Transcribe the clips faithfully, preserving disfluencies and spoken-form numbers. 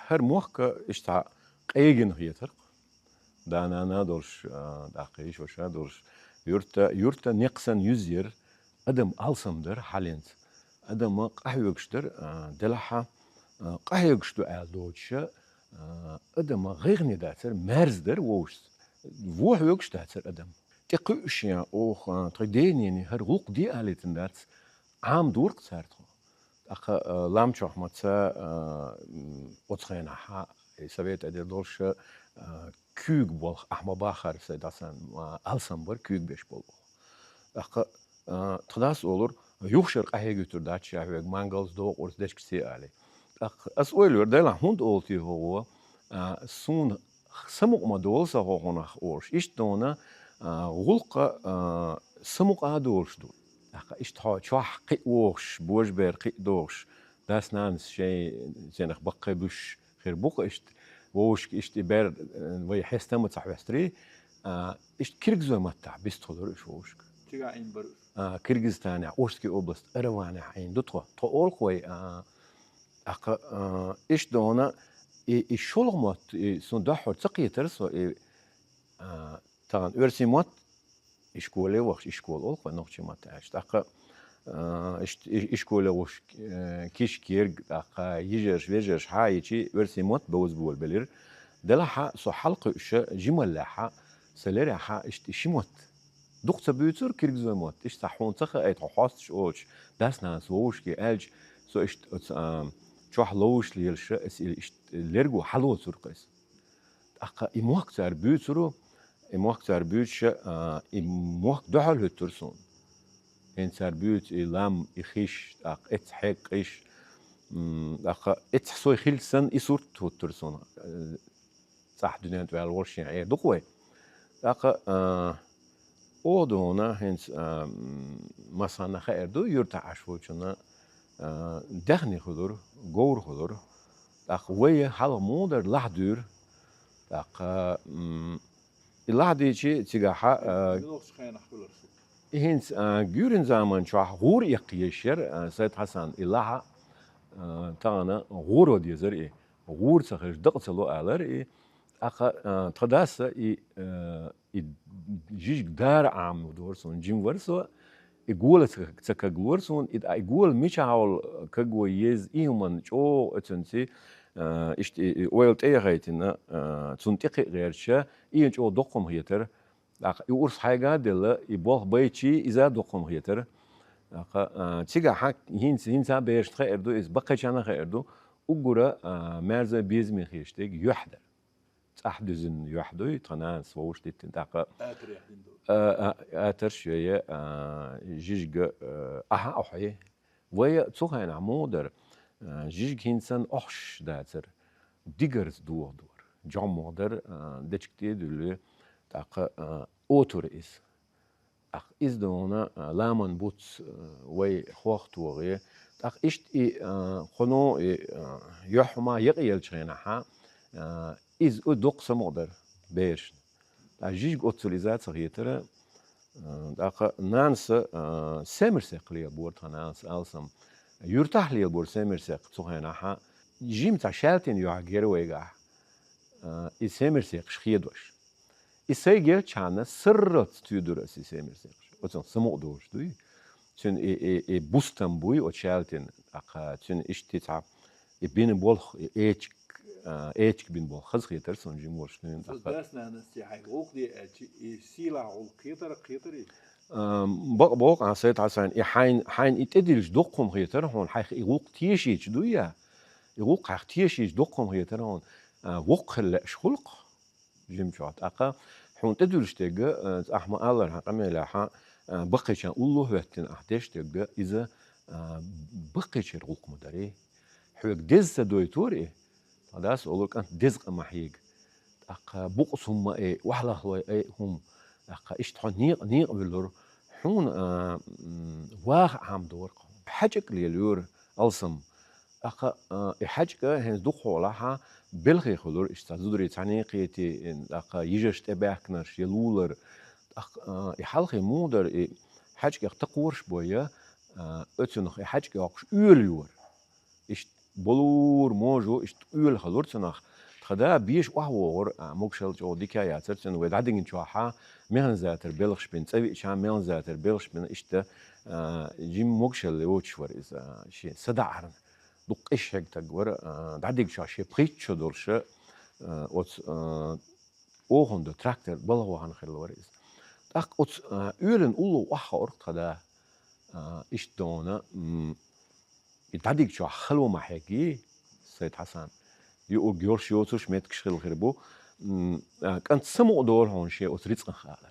ХӀара мохк иштта къегина хетар. Да-нана долуш, а, тӀаккха йиша-ваша долуш. Юрта, юрта некъ санна юьззера, адам алсам дара хьаллаьцна. Адам къахьоьгуш дара, а, делахь а, а, къахьоьгуш ду аьлла доцуша, а, адам гӀайгӀане дацара, маьрза дара вовшашца. Вон хьоьгуш дацара адам. ТӀекхуьуш ян оха, а, тхайн ден-ненан хӀара гӀуллакх де алийтина дац, Ӏамадора-кх цара тхо. ТӀаккха, а, лам чохь ма ца, а, м, оцу хенахь, и совет тӀедир долуша, а, куьйга болх ахь ма бахара, Сайд-Хьасан, а, алсам бара куьйга беш болу. ТӀаккха, а, тхан дас олура, юха шера къахьега юьтур дац ша хьоьга, мангалца, докъурца, дечигаций, олий. ТӀаккха ас ойла йора, делахь хӀунда олу те хӀокхо, а, суна самукъа ма долу сан хӀокхунах олуш. Иштта дона, а, гӀуллакх, а, самукъа а долуш ду. ТӀаккха иштта хьо чохь кхин а вогӀуш, божабер кхин а догӀуш, дас-нанас шайн цӀенах баккхий буьсуш хир бу-кх иштта. Вовшашка иштта и бер, э, вай хьестам а ца хьоьстура, а, иштта киргизойн маттахь бистхуьлура уьш вовшашка. Чигахь Ӏийна бара уьш. А, Киргизстанехь, Ошский область, Араванехь Ӏийна ду тхо. Тхо олу-кх вай, а, тӀаккха, а, иштта дона, и, и шолгӀа мотт, и суна дуьххьара ца кхетара со, и, а, тахана оьрсийн мотт, и школе вахча, и школа олу-кх вай нохчийн маттахь аьлча. ТӀаккха, а, иш-, и-, и школе вахча, э, киш-керг, тӀаккха йижарш, вежарш хьа а йича, оьрсийн мотт бовза болабелира. Делахь а со хьалакхуьуш, жималлехь а, сан лерехь а, иштта и ши мотт. Дукха ца буьйцура киргизойн мотт, иштта хьуна ца хаийта, хьо хьосташ олучу дас-нанас вовшашка аьлча, со иштта оцу, а, чохь ловзуш лелаш, аса и иштта лерго хьалоцура-кх аса. ТӀаккха и мохк цара буьйцура, и мохк цара буьйцуша, а, и мохк дуьхьал хӀуьттура суна. ХӀинца цара буьйцу и лам, и хиш, тӀаккха эццахь хьекъаш, м, тӀаккха эццахь со хилча санна, и сурт хӀуттура суна, э, цӀахь дуьнен тӀе ваьлла волуш шен Ӏер ду-кх вай. ТӀаккха, а, оха дона хӀинца, а, м, массанна хаьар ду, юьртахь Ӏаш волчунна, а, даьхни хуьлура, говр хуьлура. ТӀаккха вай хьалха муха дара, лахьдуьйра. ТӀаккха, м, и лахьдийча цигахь, а, Муьлхачу хенахь хуьлура шу? И хӀинца, а, гуьйран заман чохь гӀур эккха езаш яра, а, Сайд-Хьасан, и лахьа, а, тахана гӀуро дезара и. ГӀур ца хилча, дакъа ца ло алара и. ТӀаккха, а, тхан дас и, а, и жижиг дара Ӏамадора суна, жима вара со, и гола ца, ца кагалора суна, и, и гола мичахь волу каго еза, и хӀуманна чӀогӀа оцунца, а, иштта и, и ойла тӀе яхийтина, а, цунна тӀекхиа гӀерташ, и чӀогӀа доккха хӀума хетара. ТӀаккха и урс хьайга а делла, и болх байча иза а доккха хӀума хетара. ТӀаккха, а, цигахь хӀинца, хӀинца а берашна хаьар ду, иза баккхийчарна а хаьар ду, уггара, а, маьрза безаме хеташ дерг юьхь дара. ЦӀахь дуьзина юьхь дуй, тхан нанас вовшашка диттина, тӀаккха, Атарехь дина ду. А, а, атарш йой, а, жижиг, а, ахьа а охьий. Вай цу хенахь муха дара, а, жижиг хӀинца санна охьаш дацара, дигарца дохадора. ЖӀоммагӀа дара, а, дечиг тӀе а дуьллий, тӀаккха, а, отура иза. ТӀаккха иза дона, а, ламан буц, а, вай хох а тогӀий. ТӀаккха иштта и, а, кхуьно и, а, юьхь хӀума екъаеллачу хенахь, а, иза у дукха самукъа дара берашна. ТӀаккха жижиг оццул иза а ца хетара, а, тӀаккха нанас, а, семарсекх лелабора тхан нанас алсам. Юьртахь лелабора семарсекх цу хенахь, жима цхьа шаьлтина юьхь гира вайгахь, а, и семарсекхаш хедош. И сайга елчхьана сарралц туьйдура аса и семарсекхаш. Оцунах самукъа долуш дуй. Цуьнан и, и, и бустам буй оцу шаьлтина, тӀаккха цуьнан иштта цхьа и бина болх, и эчиг, а, эчиг бина болх хаза хетара суна жима волуш дуьйна. Цо тӀаккха дас-нанас цӀе хьайга гӀуллакх де аьлча, и сийлахь гӀуллакх хетара, кхетарий? А, бакъ боху ахь, Сайд-Хьасан, и хьайн, хьайн и тӀедиллича доккха хӀума хетара хьуна, хьайх и гӀуллакх тешийча дуй я? И гӀуллакх хьайх тешийча доккха хӀума хетара хьуна, а, воккха хила лаьаш хуьлу-кх жима чохь. ТӀаккха хьуна тӀедуьллуш дерг, а, ахь ма-аллара хьан къамелехь, а, баккхийчарна улло хӀоьттина ахь деш дерг, иза, а, баккхийчеран гӀуллакх ма дарий. Хьоьга деза ца дойтура и, тхан дас олура, кӀант, деза къа ма хьега. ТӀаккха букъ цу хӀума ма ай, охьалахлой ай хӀума. ТӀаккха иштта хьо некъа, некъа вуьллура. Хьуна, а, м, ваха Ӏамадора-кх. ХьаьжкӀа лелайора алсам. ТӀаккха, а, и хьаьжкӀа хӀинца дукхахьолахь белхий хуьлура, иштта цхьа зударий цхьаьна кхетий, тӀаккха йижарш тӀебаьхкинарш я лулар. ТӀаккха, а, и хьалхе муха дара, и хьаьжкӀех такхораш бой я, а, оцунах и хьаьжкӀа йоккхуш оьла йора. Иштта Болур, можу, иштта уьйла хилур цунах. Тха да беша охьавогӀур, а, могашалла чӀогӀа дика яцар цуьнан, вай дӀадигначохь механизатор белхаш бина, цӀа веача механизатор белхаш бина, иштта, а, жима могашалла йоцуш вара иза, а, шен садаӀарна. Дукха къиш хьегна стаг вара, а, дӀадигачохь шен пхийтта шо долуш, а, оцу, а, оханан трактор балха вахана хилла вара иза. ТӀаккха оцу, а, уьйланна улло охьахиира тха да. А, иштта дона, м, и дӀадигачохь хало ма хьегий, Сайд-Хьасан. Юург йолуш йоцуш меттигаш хилла хир бу. М, а, кӀант, самукъа долу хьуна шен оцу рицкъанах, аьлла.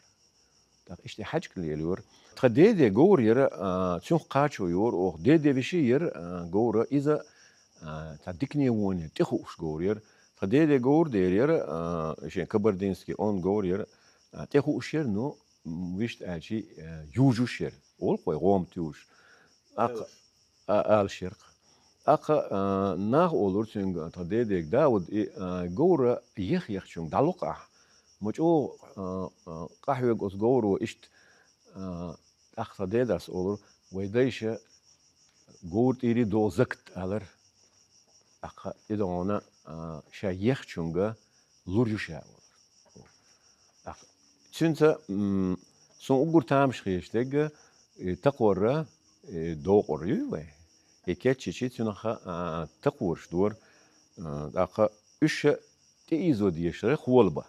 ТӀаккха иштта и хьаьжкӀа лелайора. Тхан деде говр яра, а, цуьнах кхачо йора оха. Деде вешин яра, а, говр, иза, а, цхьа дикане воне тӀехууш говр яра. Тхан деде говр дер яра, а, шен кабардинский он говр яра, а, тӀехууш яра, ну, м, вуьшта аьлча, а, южуш яра. Олу-кх вай гӀома туьйсуш. ТӀаккха, а, алаш яра-кх. ТӀаккха, а, наха олура цуьнга, тхан дедега: «Дауд, и, а, говр ех-ехчуьнга дӀалокх ахь. Ма чӀогӀа, а, а, къахьоьгу оцу говро иштта». А, тӀаккха тхан дедас олура: «Вай дайша говр тӀера догӀу закат», — алара. ТӀаккха и догӀуна, а, ша ехчуьнга лур ю ша, олура. ТӀаккха цуьнца, м, суна уггар тамаш хеташ дерг, и такхор, и докъор ю вай. И кечйича цуьнах, а, такхораш дора, а, тӀаккха уьш тӀеийзо дезаш дара холабан.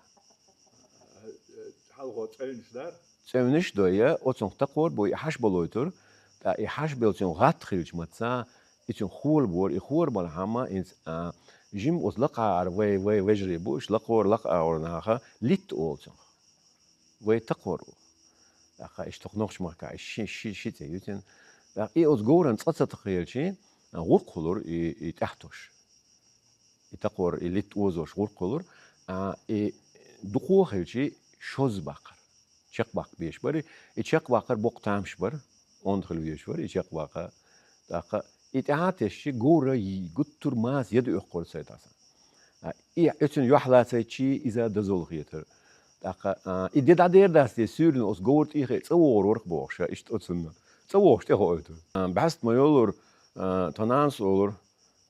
Хьалхо цӀевнаш дара? ЦӀевнаш а дой, оцунах такхор а бой, и хьаш балойтура. ТӀаккха и хьаш белла цуьнан гӀатта хилча маца, и цуьнан хола бора, и хола балахь-м, хӀинца, а, жима оцу лакхагӀара вай, вай вежарий бу, уьш лакхара, лакхагӀара наха литта олу цунах. Вай такхор а олу. ТӀаккха иштта хӀокху нохчийн махкахь и ши, ши, ши цӀе ю цуьнан. ТӀаккха и оцу говрана цкъа ца тхаелча, а, гӀуркх хуьлура и, и тӀаьхьатосуш. И такхор, и литта озош гӀуркх хуьлура, а, и дукхо а хилча, шозза баккхар. Чекхбаккха безаш бара. И чекхбаккхар боккха тамаш бара. Онда хила везаш вара и чекхбаккха. ТӀаккха и тӀаьхьа а тесча, говра гуттар а маса яд оьккхура Сайд-Хьасана. А, и, и цуьнан юьхь лацийча, иза дозалла хетара. ТӀаккха, а, и де дӀадер дац те суьйранна оцу говра тӀехь цӀа вогӀур вара-кх бохуш, иштта оцунна. ЦӀа вогӀуш тӀехоуьйтура. А, бӀаьста ма йолура, а, тхан нанас олура,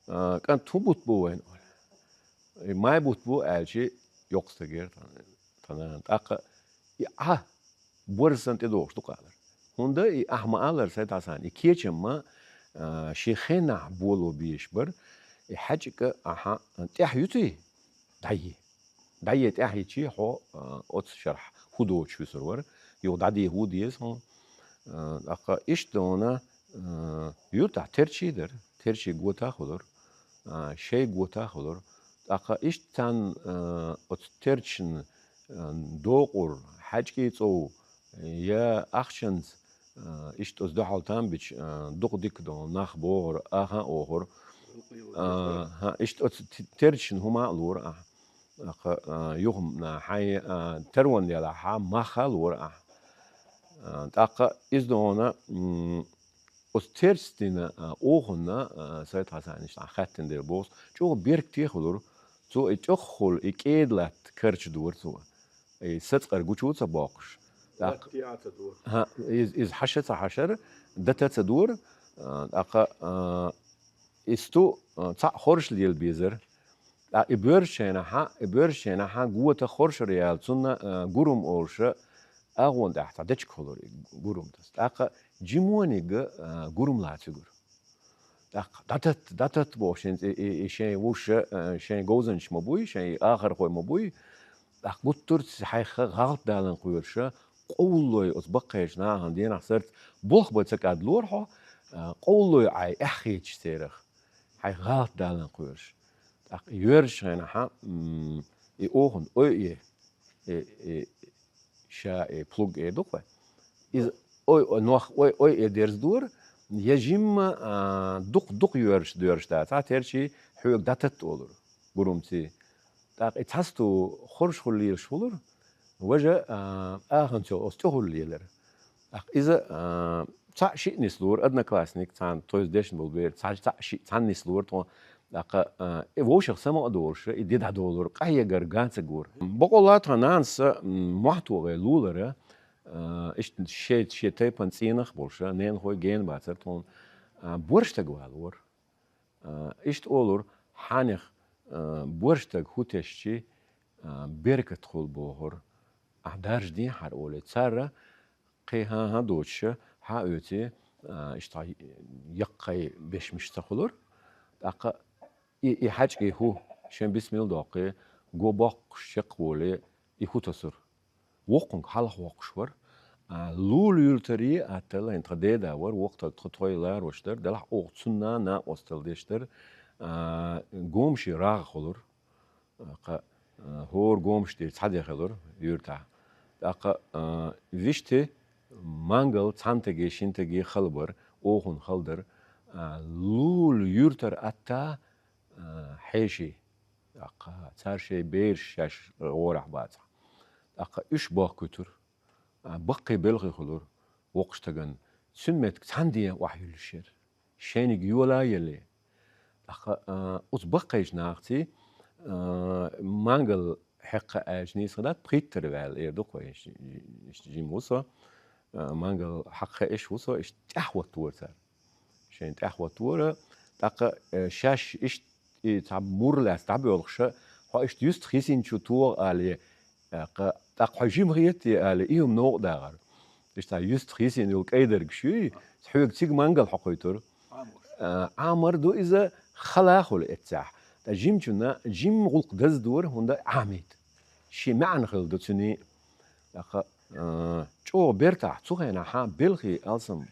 а, кӀант, хӀун бутт бу вайна, олий. И май бутт бу аьлча, йоккха стаг яра тхан, тхан нана. ТӀаккха и Ӏа борз санна тӀедогӀуш ду-кх, алара. ХӀунда и ахь ма-аллара, Сайд-Хьасан, и кечам-м, а, шен хенахь боло безаш бара, и хьаьжкӀа ахьа тӀаьхьа юьтий, дӀае. ДӀае тӀаьхьа йича хьо, а, оцу шарахь хӀу доцуш вуьсур вара, юха дӀадехьа хӀу деза хьуна. А, тӀаккха иштта дона, а, юьртахь терчий дара, терчий гота а хуьлура, а, шай гота а хуьлура. ТӀаккха иштта царна, а, оцу терчан, а, докъур, хьаьжкӀий цӀов, я ахчанца, а, иштта оцу дуьхьал там бича, а, дукха дика долу нах богӀура, аха а охура. А, хӀа, иштта оцу т-, терчан хӀума а лора ахьа. ТӀаккха, а, юха, а, хьайн, а, тарван делахь, хьан мах а лора ахьа. А, тӀаккха иза дона, м, оцу терча дина, а, оханна, а, Сайд-Хьасана иштта хаьттина дела боху, чӀогӀа беркате хуьлура. Цо и тӀехула, и кӀеда латта карча дора цо. И сацкъар гучу ца боккхуш. ТӀаккха, латта а ца дора. ХӀа, иза, иза хьаша ца хьашара, дата ца дора, а, тӀаккха, а, и сту, а, цхьаъ хорша лела безара. ТӀаккха и боьрша шайнахьа, и боьрша шайнахьа гота хоршара яьлла, цунна, а, гурум олуша, агӀон тӀехь цхьа дечиг хуьлура и гурум таса. ТӀаккха жимониг, а, гурум лаца цуьгара. ТӀаккха дӀататта, дӀататта бохуш, и, и, и шайн вуша, а, шайн говзанчаш ма буй, шайн и ахархой ма буй. ТӀаккха гуттар а хьайх гӀалт далан кхоьруша, къовлалой оцу баккхийчу нахана денахь сарца болх бан ца кӀадлора хьо, а, къовлалой Ӏай эхь хеташ церах, хьайх гӀалт далан кхоьруш. ТӀаккха йоьрзучу хенахьа, м, и оханан ой э, э, э, ша, э, плуг э ду-кх вай. Иза ой, ой, нох, ой, ой, э, дерзадора, я жимма, а, дукха, дукха йоьрзуш, доьрзуш дацахь, терчий хьоьга дӀататта олура, гурумций. ТӀаккха и цхьа сту хорша хуьлуш лелаш хуьлура, важа, а, аханца оцу тӀехула лелара. ТӀаккха иза, а, цхьаъ-шиъ нислора, одноклассник, цхьана тхоьца дешна болу бер, цхьа, цхьаъ-шиъ, цхьаъ нислора тхо. ТӀаккха, а, и вовшах самукъа а долуша, и де дӀадолура, къахьегар ган ца гора. Бакъалла тхан нанас, м, мохь тогӀе лулара, а, иштта шен, шен тайпана цӀенах а болуша, ненахой гена бацара тхуна, а, борша стаг валора. А, иштта олура, хьанех, а, борштаг хӀу тешчи, а, беркат хул бохура, ахь даржа дехьара олий. Цара кхин хӀан-хӀан доцуша, хьан оьций, а, иштта яккхий бешмаш ца хуьлура. ТӀаккха и, и хьаьжкӀий хӀу, шен бисмил доккхий, го боккхуш чекхволий, и хӀу тасура. Воккхунга хьалха воккхуш вара. А, Лула-Юьртара а аттала, хӀинца тхан деда вара, воккха тхан тхо ларош дара, делахь оха цунна накъостал деш дара, а, гомаший рагӀ хуьлура. ТӀаккха, а, хӀора гомаш дийр цхьа де хилура юьртахь. ТӀаккха, а, виштта мангал цхьаннтаге, шиннтаге хала бара, охун хала дара. А, Лула-Юьртара атта, а, хьеший. ТӀаккха цара шайн бераш шаьш гӀорахь бацахь. ТӀаккха уьш бохкуьйтура. А, баккхий белхий хуьлура воккхачу стагана. Цуьнан меттиг цхьана ден охьаюьллуш яра. Шайниг йола а еллий. ТӀаккха, а, оцу баккхийчу нахаций, а, мангал хьекха аьлча нийса хир дац, пхийттара ваьлла эр ду-кх вай, ш-, ш-, жима ву со. А, мангал хьакха хиъаш ву со, иштта тӀаьхьахӀоттавора цара. Шайна тӀаьхьахӀоттавора, тӀаккха, э, шаьш иштта и цхьа мур лаьцна дӀабоьлхуша, хьо иштта юьстах йисинчу тоха алий, э, кха-, тӀаккха хьо жима хета те алий, и хӀума новкъа дагӀара. Иштта юьстах йисина йолу кӀайдаргаш юй, хьоьга цига мангал хьокхуьйтура. А, Ӏамар ду иза, хала а хуьлу эццехь. Ткъа жимачунна жима гӀуллакх даздора, хӀунда Ӏамийта. Шен маьӀна хилла ду цуьнан. ТӀаккха, а, чӀогӀа бертахь, цу хенахь белхий алсам.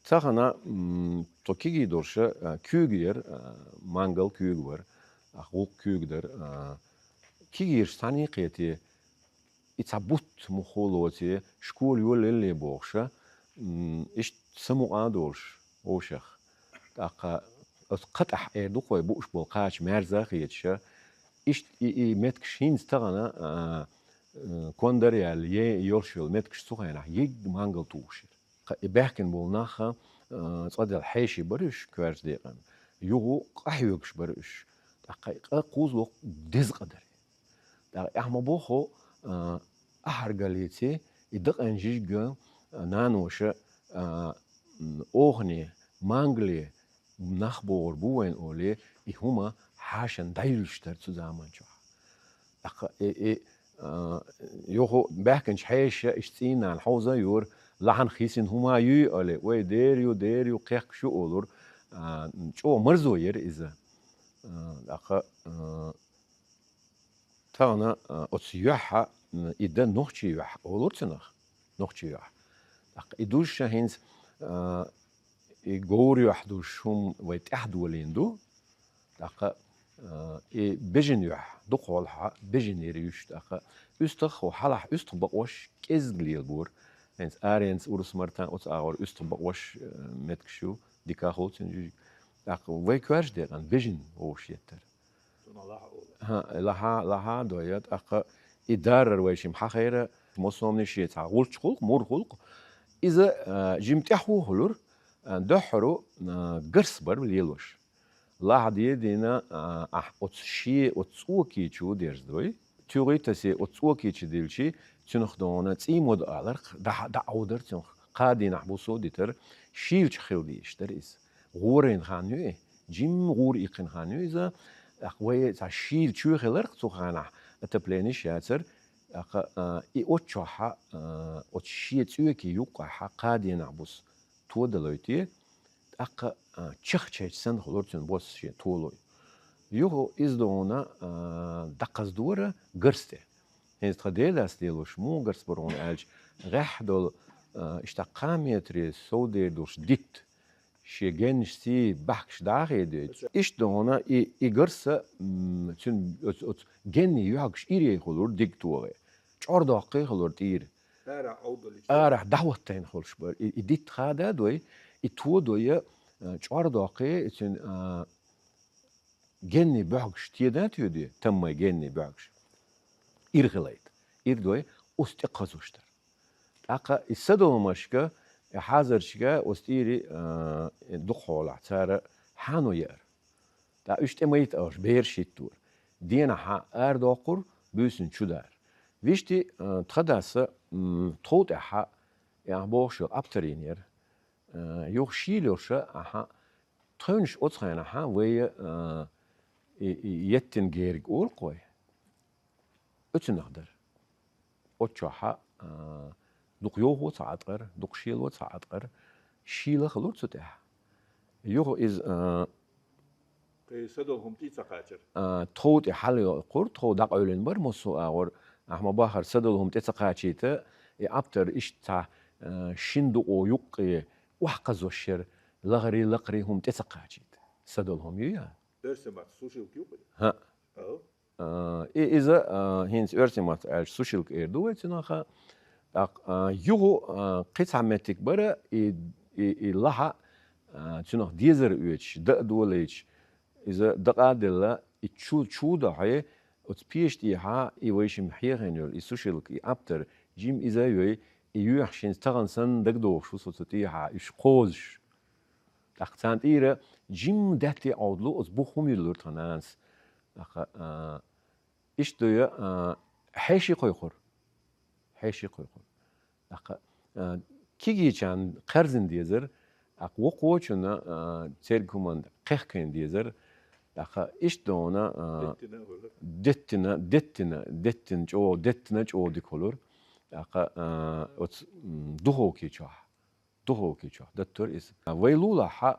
Цхьана, м, тхо кегий долуша, а, куьйга яра, а, мангал куьйга бара, а, гӀуллакх куьйга дара, а, кегийраш цхьаьна кхетий, и цхьа бутт муха лоций, школа йолаеллий бохуша, м, иштта самукъа а долуш вовшех. ТӀаккха оцу кхатӀехь эр ду-кх вай, бууш болу кхача маьрза а хеташа, иштта и, и меттигаш хӀинца тахана, а, а, кондар яьлла, е йолуш йолу меттигаш цу хенахь йиг мангал тухуш яра. Кха-, и баьхкина болу нах, а, цкъа делла хьеший бара уьш коьртачу декъана. Юха къахьоьгуш бара уьш. ТӀаккха и къа кхузло деза къа дара. ТӀаккха ахь ма бохху, а, ахьаргаллица и дакъен жижиг, а, наноша, а, м, охане, мангале нах богӀур бу вайн олий, и хӀума хьашан дӀаюьллуш дара цу заманчохь. ТӀаккха и, и, а, юха баьхкинчу хьешаша иштта цӀийнан хьовза а йора, лахьанах йисина хӀума юй олий, вай дера ю, дера ю, кхехкаш ю олура, а, чӀогӀа марзо яра иза. А, тӀаккха, а, тахана, а, оцу юьхьа, м, и дан нохчий юьхь олура цунах, нохчий юьхь. ТӀаккха и дузуша хӀинца, а, и говр юьхь дузуш хӀума вай тӀаьхьа долийна ду. ТӀаккха, а, и бежан юьхь, дукхахьолахь бежан яра уьш, тӀаккха уьстагӀ хьалахь уьстагӀ бакъош кӀезиг лелабора. ХӀинца аренца урус мартан оцу агӀор уьстагӀ бакъош, а, меттигаш ю, дика хуьлу цуьнан жижиг. ТӀаккха вай коьртачу декъана бежан вовшахъеттара. Цунах лахьа олу. ХӀа, лахьа, лахьа а дой, тӀаккха и дарар вай шимма хьахийра, массо а хӀуманаш шен цхьа гӀулч хуьлу-кх, мур хуьлу-кх. Иза, а, жима тӀаьхьо хуьлура, а, дуьххьара, а, гарс бара лелош. Лахьа дийна, а, ахь оцу шен, оцу цӀокий чу дерзадой. ТуьгӀий тасий оцу цӀокий чу дилчи, цуьнах догӀуна цӀий мо ду аларх, дӀа-, дӀа Ӏовдара цуьнах, кхаа дийнахь бусо а дитара, шийлачу хила дезаш дара иза. ГӀорийна хан ю и, жимма гӀора иккхина хан ю иза. ТӀаккха вай цхьа шийла чоь хиларх цу ханахь, отопление яцара. ТӀаккха, а, и оццу чохь, а, оцу шен цӀокий юккъехь кхаа дийнахь буса тодалойтий, тӀаккха, а, чехчайча санна хуьлура цуьнан бос шен толой. Юха иза догӀуна, а, дӀакхаздора гарс тӀе. ХӀинца тхан дедас лелош муха гарс бара хьуна аьлча, гӀеххьа долу, а, иштта кхаа метре совдер долуш дитт. Шен геннашций баьхкаш дӀа а хедойтуш. Иштта догӀуна и, и гарс, м, цуьнан оцу, оцу генний йоьхкуш ирей хуьлура диг тогӀе. ЧӀор доккхий хуьлура тӀера. Арахь Ӏовдалича. Арахь дӀахӀоттийна хуьлуш бара. И, и дитт хада а дой, и тодой, а, чӀор доккхий, и цуьнан, а, генний боьхкуш теда а тоьдий, таммай генний боьхкуш. Ир хилийта. Ир дой, оцу тӀе кхазуш дара. ТӀаккха и садоламашка, и хьазарчага оцу тӀера, а, дукхахьолахь цара хьано яра. ТӀаккха уьш тӀе майта алаш, бераш хӀиттора. Денахь арадоккхура, буьйсанна чу дара. Виштта, а, тхан дас, м, тхов тӀехь, яхь бохуш йолу аптар йинера. А, юха шийла йолуша, ахьа, Тхоьнаш оцу хенахьа вай, а, и, и еттина герга олу-кх вай. Оцунах дара. Оццохьа, а, дукха йовхо ца Ӏаткъара, дукха шело ца Ӏаткъара, шийла хилура цу тӀехь. Юха иза, а, Кхин са долу хӀума тӀе ца кхачара. А, тхов тӀе хьалайоккхура, тхов дӀакъевлина бара массо а агӀор, ахьа ма бахара са долу хӀума тӀе ца кхачийта, и Ӏаптар иштта цхьа, а, шина дукъо юккъе охьакхазош яра, лахари, лакхари хӀума тӀе ца кхачийта. Са долу хӀума ю я? Оьрсийн маттахь сушилка ю-кх и? ХӀаъ. Ау. А, и иза, а, хӀинца оьрсийн маттахь аьлча сушилка эр ду вай цуьнан хаа. ТӀаккха, а, юха, а, кхин цхьа меттиг бара, и, и, и лахьа, а, цуьнах дезар оьцуш, дан а долуьйтуш, иза дакъа а делла, и чу, чу а дохьий, оцу пеша тӀехьа и вайшимма хьехийна йолу, и сушилка, и Ӏаптар, жима иза а йой, и йоьхуш хӀинца тахана санна дагадогӀуш ву со цу тӀехьа, уьш кхозуш. ТӀаккха царна тӀера жимма даьтте Ӏовдало оцу бух хӀума юьллура тхан нанас. ТӀаккха, а, иштта дуй, а, хьеший кхойкхура. Хьеший кхойкхура. ТӀаккха, а, кегийчарна кхаьрзина дезара, тӀаккха вокхочунна, а, церг хӀуманна кхехкийна дезара. ТӀаккха иштта дона, а, Деттина а хуьлура. Деттина, деттина, деттина чӀогӀа, деттина чӀогӀа дика хуьлура. ТӀаккха, а, оцу, м, духовки чохь. Духовки чохь даттора иза. Вай лулахь,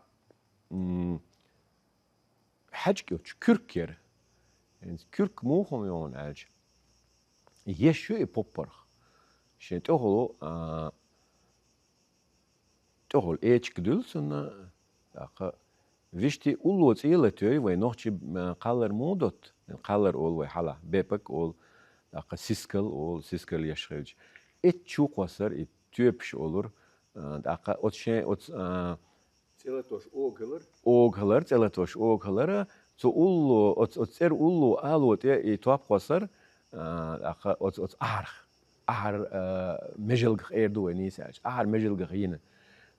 м, хьаьжкӀа йоцуш куьрк яра. ХӀинца куьрк муха хӀума ю аьлча, еш ю и поппарх. Шен тӀехула, а, тӀехула эчиг дуьллу цунна, тӀаккха вуьшта улло цӀе а латайой, вай нохчийн, а, кхаллар муха дотту? Кхаллар олу вай хьалха, бепак олу, тӀаккха сискал олу, сискал еш хилча. Эццу чу кхоссара и тоьпаш олура, а, тӀаккха оцу шен, оцу, а, ЦӀе латош ога хилар? Ога хилар, цӀе латош ога хилара, цу улло, оцу, оцу цӀера улло ало тӀе и топ кхоссара, а, тӀаккха оцу, оцу ахьарх, ахьар, а, межалгах эр ду вай нийса аьлча, ахьар межалгах йина.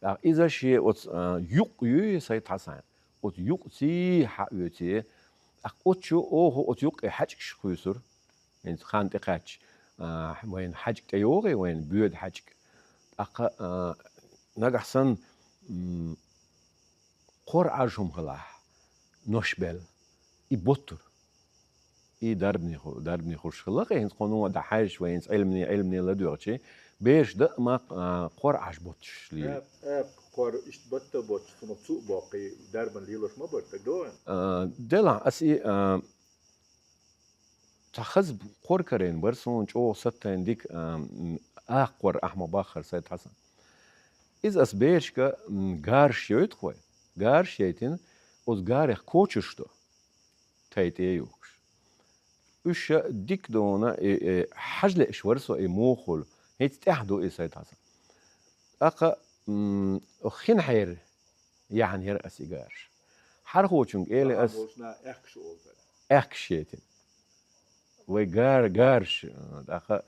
ТӀаккха иза шен оцу, а, юкъ юй Сайд-Хьасанан, оцу юкъций хьаоьций, тӀаккха оцу чу оха оцу юккъе хьаьжкӀаш кхуьйсура. ХӀинца хан тӀекхаьчча, а, вайна хьаьжкӀа тӀейогӀий, вайна боьда хьаьжкӀа. ТӀаккха, а, нагахь санна, м, кхор Ӏаж хӀума хилахь, нош белла, и боттура. И дарбане ху-, дарбане хуьлуш хилла-кх, хӀинца кхунна а дӀахьаьжча, вай хӀинца Ӏилмане, Ӏилмане ладоьгӀча, бераш дан а ма, а, кхор Ӏаж боттуш лийра. Ап-, ап, кхор иштта батта боттуш, цунах цу а боккхий, дарбан лелош ма бара, даг догӀий? А, делахь, ас и, а, Цхьа хаза кхор карийна бара суна, чӀогӀа саттийна дика, а, м, акха кхор ахьа ма баххара Сайд-Хьасан. Иза ас берашка, м, гараш йойту-кх вай. Гараш яйтина, оцу гарех кочарш до, тай тӀе а юхкуш. Уьш ша дика дона, и, и, хьажа лууш вара со и муха хуьлу. ХӀинца тӀаьхьа ду и Сайд-Хьасан. ТӀаккха, м, хин хьера яхьана яра ас и гараш. Хьархочуьнга элира ас. Бахьана болчу наха аьхкаш олу цара. Аьхкаш яйтина. Вай гар-, гараш, а, тӀаккха,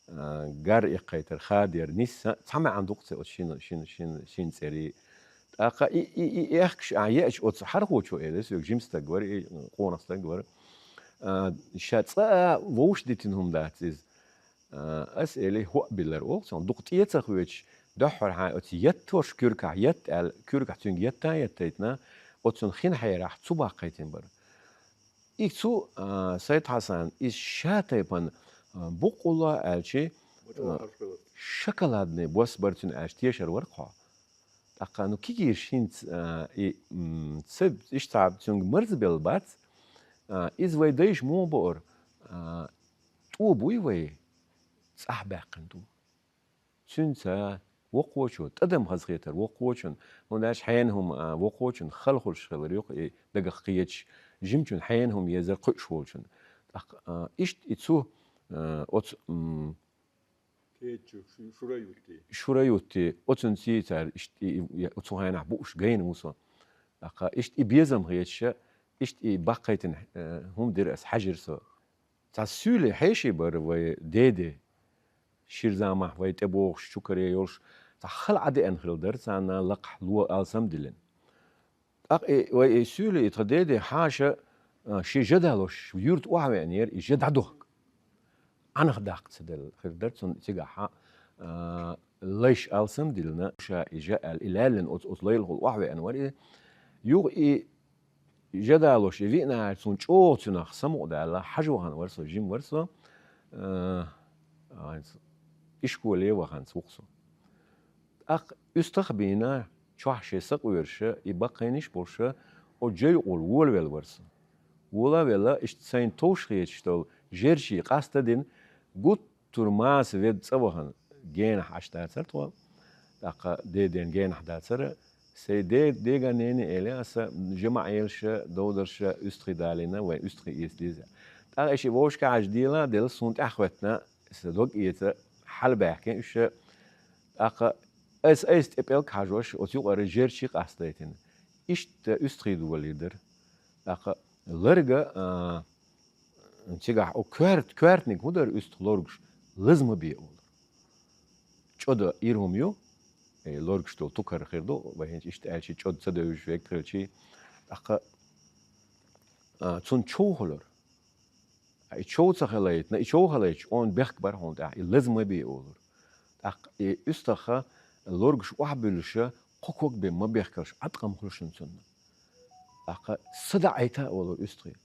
а, гар иккхайтар хадера нисса, цхьа маьӀна ду-кх церан оцу шина, шина, шина, шина цӀерийн. ТӀаккха и, и, и, и аьхкаш ахьа еача оцу хьархочо элира, соьга жима стаг вара, и къонах стаг вара. А, ша цкъа а вовшах дитина хӀума дац иза. А, ас элира, хӀоъ биллар оха цунна, дукха тӀе а ца хоьцуш, дуьххьара хьайн оцу етташ куьркахь етта аьлла, куьркахь цуьнга етта а еттайтина, оцунна хин хьерахь цу баккхийтина бара. И цу, а, Сайд-Хьасана иза ша тайпана, а, буккъулла аьлча, а, шоколадный бос бара цуьнан аьлча, тешар вара-кх хьо. ТӀаккха, ну, кегийраш хӀинца, а, и, м, ца, иштта цхьа цуьнга марзбелла бац, а, иза вай дайша муха баара, а, тӀо буй вай, цӀахь баьккхина тӀо. Цуьнца вокхочо, тӀадам хазахетара вокхочун, хӀунда аьлча хьенан хӀума, а, вокхочун хала хуьлуш хилар ю-кх и дагах кхеташ, жимачун хьенан хӀума езара кхуьуш волчун. ТӀаккха, а, иштта и цу, а, оцу, м, Кеч шу-, шура юттий. Шура юттий. Оцунций цара иштта и, и, и, оцу хенахь бууш гайна ву со. ТӀаккха иштта и безам хеташ, иштта и баккхийтина, э, хӀума дира ас, хьаьжира со. Цхьа суьйлий хьеший бара вай деде. Шира заманахь вай тӀебогӀуш чу каре йолуш, цхьа хала Ӏадеана хилла дара царна, лакхахь ло алсам а диллина. ТӀаккха и, вай и суьйлий, и тхан деде хьаша, а, ши жа далош, юьрта охьавеанера, и жа дӀадохка. Ӏанах даккха ца делла хир дара цунна цигахь, а, лайш алсам а диллина, ша и жа аьлла, и лаьллина оцу, оцу лайлахула охьавеана вара и. Юха и жа далош, и виъна аьлча, цунна чӀогӀа цунах самукъадаьлла, хьажа вахана вара со, жима вара со, а, хӀанз ишколе ваханца ву-кх со. ТӀаккха уьстах а бийна, чохь шен сакъоьруша, и баккхийнаш а болуша, оцу жа юкъахула волавелла вара со. Вола а велла, иштта сайна товш хеташ долу жерчий къаста а дина, гуттар а маса ведда цӀа вахана, генахь Ӏаш дацара тхо. ТӀаккха деден генахь дацара. Сайн де-, дега-нене элира аса, жа ма Ӏелаша, довдарша, уьстагӀий далийна, вайн уьстагӀий эца деза. ТӀаккха и ши вовшашка Ӏаш дела а делла, суна тӀаьхьахӀоьттина, сан дог эца, хьалабаьхкина уьш. ТӀаккха аса айса тӀе пӀелг хьажош, оцу юкъара жерчий къастадайтина. Иштта уьстагӀий долийр дара. ТӀаккха ларга, а, цигахь оцу коьрт-, коьртаниг хӀун дара уьстагӀ лоргаш, лаза ма бе олура. ЧӀода ира хӀума ю, э, лоргаш долу тукар хир ду, вай хӀинца иштта аьлча, чӀода ца девзаш вег хилчий. ТӀаккха, а, цунна чов хуьлура. Ткъа и чов ца хилийтина, и чов хилийтча, онда бехк бара хьуна тӀехь, и лаза ма бе олура. ТӀаккха и уьстагӀа лоргаш охьабуьллуша, кхо ког бен ма бехкалаш, Ӏаткъам хуьлу шуна цунна. ТӀаккха са даӀийта а олура уьстагӀий.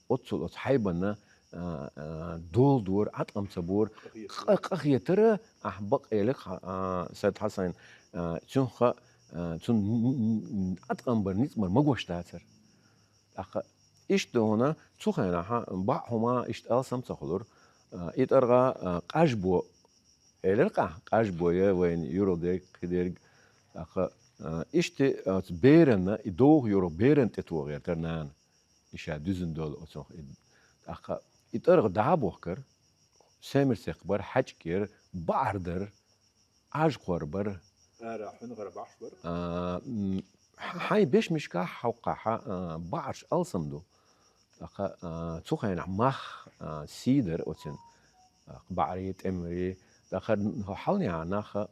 Оццул оцу хьайбанна, а, а, дола дора, Ӏаткъам ца бора, къа-, къахетара, ахь бакъ элира, а, Сайд-Хьасан, а, цунах, а, цунна м-, м-, м-, Ӏаткъам бар ницкъ мара магош дацара. ТӀаккха иштта дохуна, цу хенахь баӀ хӀума иштта алсам ца хуьлура. А, и тӀаргӀа, а, къажбо элира-кх, къажбо я вайна юралдерг, кхидерг. ТӀаккха, а, иштта оцу беранна, и довха юргӀа беран тӀе тохийра тара нана. И ша дуьзна долу оцунах и. ТӀаккха и тӀаргӀа дӀа а бохкара, семарсекх бара, хьаьчкера, баӀар дара, Ӏажкхор бара. Ара хьуьнхара баӀаш бара? А, м, хьайн беш мишкахь хьокхахь, а, баӀарш алсам ду. ТӀаккха, а, цу хенахь мах, а, сий дара оцун. ТӀаккха баӀарий, тӀемарий. ТӀаккха хьо хьалнехьа нах, а,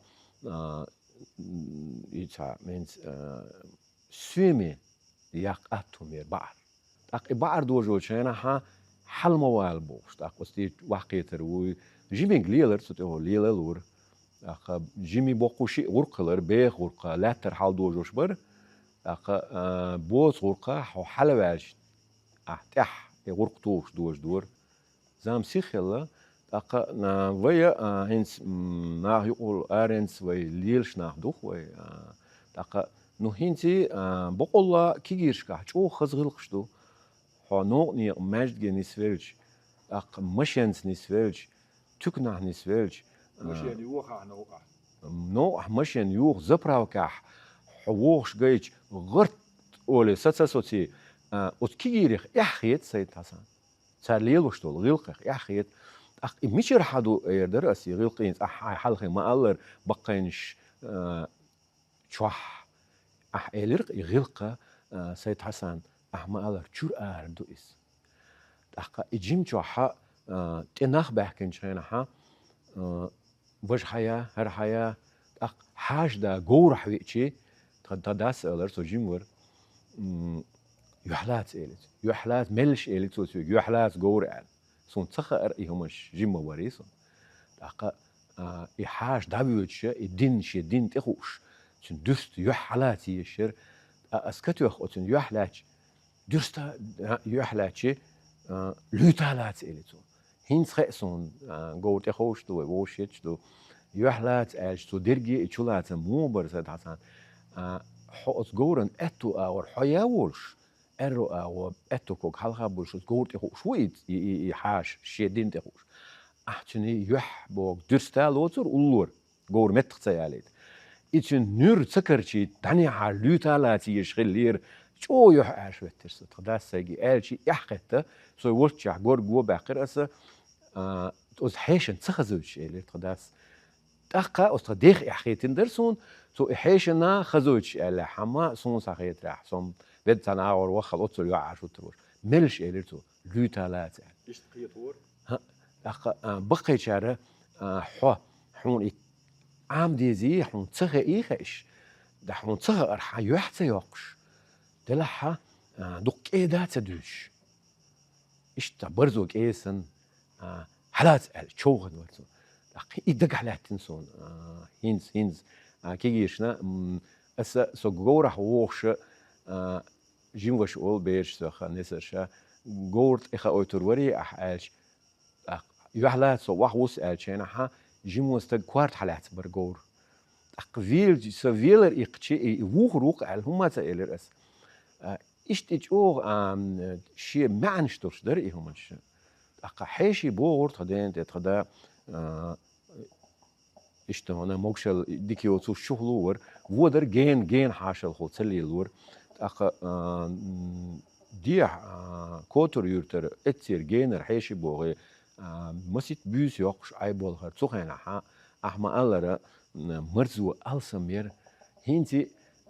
м, и цхьа, меанца, а, соьме яккха атта хӀума яра баӀар. ТӀаккха и баӀар дожочу хенахь хьала ма вала бохуш, тӀаккха оцу тӀе ваккхийтар вуй. Жимиг лелара цу тӀехула, лела а лора. ТӀаккха жимий боккхуш шиъ гӀуркх хилара, беха гӀуркха, лаьттара хьала дожош бара. ТӀаккха, а, боцу гӀуркха хьо хьала ваьлча, ахь тӀехь и гӀуркх тухуш дожа дора. Зама сиха хилла, тӀаккха, а, вай, а, хӀинца, м, наха юкъахула аренца вай лелаш нах ду-кх вай, а, тӀаккха, ну, хӀинца, а, бакъалла кегийрашкахь чӀогӀа хаза гӀиллакхаш ду. Хьо новкъа некъа маьждиге нисвелча, тӀаккха машенца нисвелча, туьканахь нисвелча, а, машен йохахь новкъахь. Новкъахь машен йоха заправкахь хьо вохуш гайча, гӀарт олий, саца соций, а, оцу кегийрих эхь хета, Сайд-Хьасан. Цара лелош долу гӀиллакхех эхь хета. ТӀаккха и мичара хьан ду, эр дара ас, и гӀиллакхий, цкъа хьан хьалхе ма-аллара, баккхийнаш, а, чохь. Ахь элира-кх и гӀиллакх, а, Сайд-Хьасан, ахь ма-аллара, чуьра ара ду иза. ТӀаккха и жима чохь, а, тӀе нах баьхкинчу хенахь, а, важа хьая, хӀара хьая, тӀаккха хьаша да говрахь веачий, тхан, тхан дас а алара, со жима вара, м, юьхь лаца элира цо. Юьхь лаца, меллаша элира цо соьга, юьхь лаца говра аьлла. Суна ца хаьара и хӀуманаш, жима ма варий со. ТӀаккха, а, и хьаша дӀавоьдуша, и дин, шен дин тӀе хууш, цуьнан дуьрста юьхь хьалаца езаш яра. Ткъа ас катоьхна оцунна юьхь лаьцча, дуьрста, а, юьхь лаьцча, а, луьйта лаца элира цо. ХӀинца хаьа суна, а, говр тӀе ховш ду вай вовшашца ду. Юьхь лаца аьлча, цо дерриге и чулацам муха бара, Сайд-Хьасан? А, хьо оцу говран аьтту агӀор хьо ян волуш, аьрру агӀо аьтту ког хьалха а буьллуш, оцу говр тӀе хууш ву и, и, и, и хьаша, шен дин тӀе хууш. Ахь цуьнан юьхь боху дуьрста лоцура уллора, говр меттах ца ялийта. И цуьнан нуьра ца карчийта, дӀанехьа луьйта лаца езаш хиллера, чӀогӀа юьхь аьлла хӀоьттира со. Тхан дас сайга аьлча, эхь кхетта, со волччохь горга го баьккхира аса, а, оцу хьешана ца хазуьйтуш, элира тхан дас. ТӀаккха оцу тхан дех эхь хетина дара суна, цо и хьешана хазуьйтуш аьллехь, хьамма суна схьахетарехь, со-м ведда цхьана агӀор ваххал оццул юьхь Ӏаш вуттур ву. Меллаша элира цо, луьйта лаца аьлла. Иштта кхетора? ХӀаъ, тӀаккха, а, баккхийчара, а, хьо, хьуна и Ӏама дезий, хьуна ца хаий хаьаш, да хьуна ца хаьара хьан юьхь ца йоккхуш, делахь хьан, а, дукха кӀеда ца дуьйцуш. Иштта барзо кӀеза санна, а, хьалаца аьлла, човхана вара цо. ТӀаккха и дагахь лаьттина суна, а, хӀинца, хӀинца, а, кегийрашна, м, аса со говрахь вохуша, А, жимваш ол бераш саха несарша, говр тӀе хаойтур варий ахь аьлча, тӀаккха юьхьлаца со вахвус аьлча хьенахьа, жимма стаг корта хьалаьцна бар говр. ТӀаккха велча, со велар иккхачи, и вухар ву-кх аьлла, хӀумма ца элира ас. А, иштта и чӀогӀа, а, м, шен маьӀнаш долуш дара и хӀуманаш. ТӀаккха хьеший богӀура тхан дена тӀе, тхан да, а, иштта хьуна могушалла дика йоцуш чухула вара, водар гена, гена хьашалхо ца лелора. ТӀаккха, а, м, дехьа, а, Котар-юьртара эццера генара хьеший богӀий, а, масийтта буьйса йоккхуш Ӏай болхара. Цу хенахьа, ахь ма-аллара, м, марзо алсам яра. ХӀинца,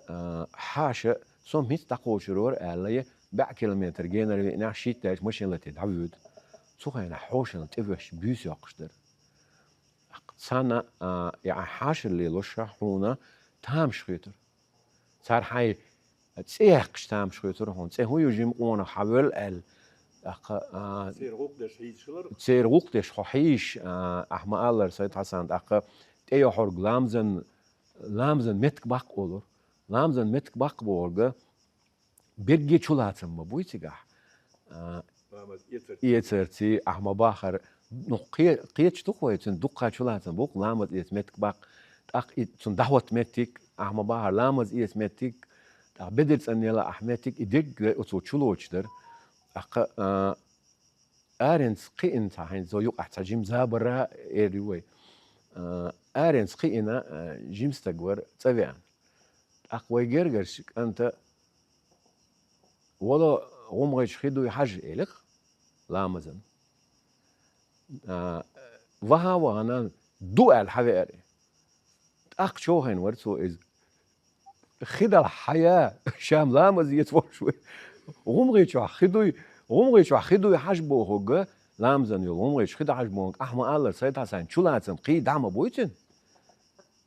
а, хьаша, со-м хӀинца дӀакхочур вара аьлла, я бӀе километр генара веънехь шийтта даьлча машина латий дӀавоьду. Цу хенахь хьошалла тӀевоьшуш буьйса йоккхуш дара. Цхьана, а, и Ӏа хьашар лелош хьуна тамаш хетара. Цара хьайн цӀе яьккхича тамаш хетара хьуна. ЦӀе хӀун ю жима къонах хьан велла аьлла. ТӀаккха, а, церан гӀуллакх деш хьийзаш хилар? Церан гӀуллакх деш хьо хьийзаш, а, ахь ма-аллара, Сайд-Хьасан, тӀаккха тӀейохьург ламазан, ламазан меттиг баккха олура. Ламазан меттиг баккха бохург, берриге чулацам ма буй цигахь. А, ламаз эцарций. Эцарций, ахь ма-баххара, ну, кхе-, кхеташ ду-кх вай, цуьнан дуккха чулацам бу-кх, ламаз эца меттиг баккха. ТӀаккха и цуьнан дӀахӀотта меттиг, ахь ма-баххара, ламаз эца меттиг, тӀаккха бедар цӀанъелла ахь меттиг, и дерриге оцо чулоцуш дара. ТӀаккха, а, аренца кхиъна цхьа хӀинца, цо юкъахь цхьа жима забар а эр ю вай. А, аренца кхиъна, а, жима стаг вара, цӀа веана. ТӀаккха вай гергарчу кӀанта: «Вало, гӀумгӀечу хи дуй хьажа», — элира ламазан. А, ваха а вахана, ду аьлла хьавеара. ТӀаккха човхийна вара цо иза. Хи далахь хьая, ша-м ламаз эца волуш ву. ГӀумгӀечохь хи дуй, гӀумгӀечохь хи дуй хьажа бохург, ламазан йолу гӀумгӀечохь хи ду хьажа бохург, ахь ма-аллара, Сайд-Хьасан, чулацам кхин дӀа ма буй цуьнан?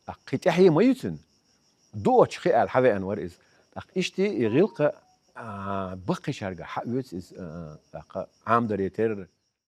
ТӀаккха кхин тӀаьхье ма ю цуьнан? Ду оцу хи аьлла хьавеана вара иза. ТӀаккха иштта и гӀиллакх, а, баккхийчаьрга хьаоьцу иза, а, тӀаккха Ӏамадаре терра.